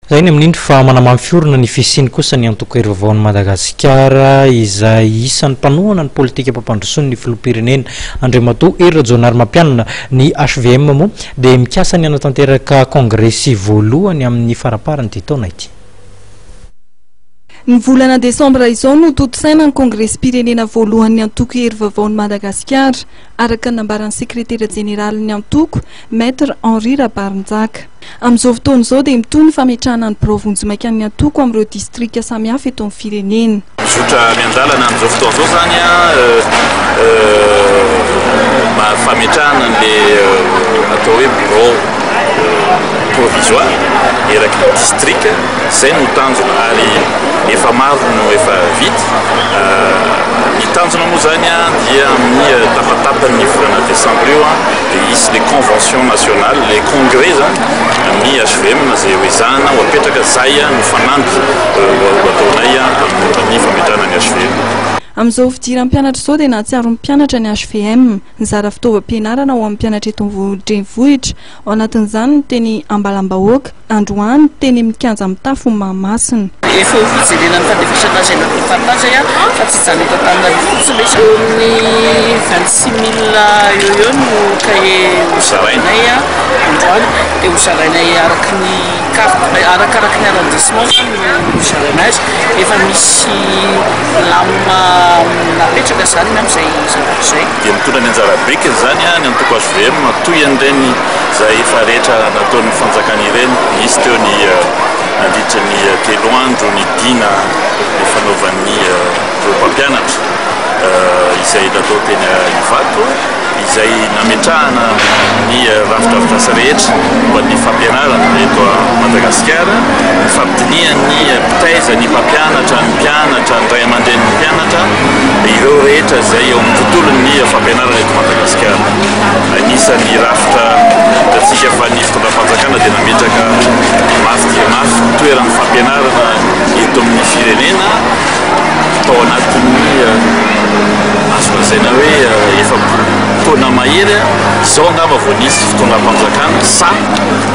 Izay ny amin'iny fa manamafy fiorina ny fisiany kosa ny antoko Hery Vaovaon'i Madagasikara izay isan'ny mpanohana ny politikam-pampandrosoan'ny filoham-pirenena Andriamatoa Hery Rajaonarimampianina. Ny HVM moa dia mikasa ny hanatanteraka kongresy voalohany amin'ny faramparan'ity taona ity. Ny volana desambra izao no tontosaina ny kongresim-pirenena voalohan'ny antoko Hery Vaovaon'i Madagasikara, araka ny nambaran'ny sekretera jeneralin'ny antoko, Maître Henri Rabarinjaka. Amin'izao fotoana izao dia mitohy ny fametrahana ny birao vonjimaikan'ny antoko amin'ireo distrika samihafa eto amin'ny firenena. Mizotra miandalana amin'izao fotoana izao izany fametrahana an'ilay atao hoe birao provisoire eraky ny distrika. Izay no tanjona ary efa maro no efa vita. Ny tanjona moa izany dia amin'ny tapatapan'ny volana desambra io dia hisy le convention nationale, le congrès izany amin'ny HVM izay ho ezahana ho apetraka, izay no fanamby ho ataonay amin'ny fametrahana ny HVM. Amin'izao fidiran'ny mpianatra izao dia nahatsiaro ny mpianatra ny HVM, nizara fitaovam-pianarana ho an'ny mpianatra eto an-drenivohitra, ao anatin'izany ny teny Ambalambahoaka, androany teny amin'ny kianja mitafo Mahamasina. Efa ho fijerena ny fandefasana azy any amin'ny faritaza aho fa tsy hijanona eto Antananarivo fotsiny ilay izy. Eo amin'ny 26 mille eo ho eo no cahier hozarainay androany dia hozarainay araka ny carte, arakaraka ny arrondissement izany no hozaraina azy. Efa misy lamina napetraka izany amin'izay zavatra izay. Dia mitondra ny anjara birikiny izany ny antoko hvm toy an'ireny Izay efa rehetra nataon'ny fanjakana ireny, nisy teo ny nandritra ny telo andro ny dina nifanaovan'ny ireo mpampianatra izay natao teny Ivato, izay nametrahana ny rafidrafitrasa rehetra momba ny fampianarana eto Madagasikara, ny fampidinihan'ny mpitaiza, ny mpampianatra, ny mpianatra, ny ray aman-drenin'ny mpianatra, ireo rehetra izay eo amin'ny tontolon'ny fampianarana eto Madagasikara. Anisan'ny rafitra hitantsika fa ny fitondram-panjakana dia nametraka mafy dia mafy ny toeran'ny fampianarana eto amin'ny firenena tao anatin'ny azo lazaina hoe 40 taona mahery izao angamba vao nisy fitondram-panjakana sahy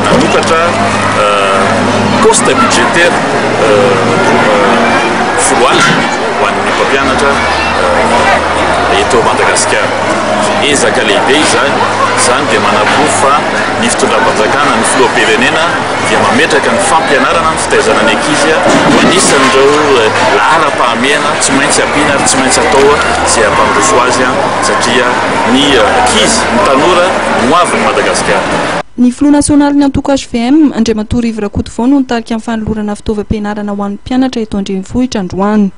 nanokatra poste budgétaire 10 alina ho an'ny mpampianatra eto Madagasikara. Ezaka lehibe izany. Izany dia manaporofo fa ny fitondram-panjakana, ny filoham-pirenena dia mametraka ny fampianarana, ny fitaizana ny ankizy ho anisan'ireo laharam-pahamehana tsy maintsy ampiana ary tsy maintsy atao izay hampandroso azy satria ny ankizy, ny tanora no hoavin'i Madagasikara. Ny filoha nasionalin'ny antoko hvm, Andriamatoa Rivo Rakotovao no nitarika ny fanolorana fitaovam-pianarana ho an'ny mpianatra eto an-drenivohitra androany.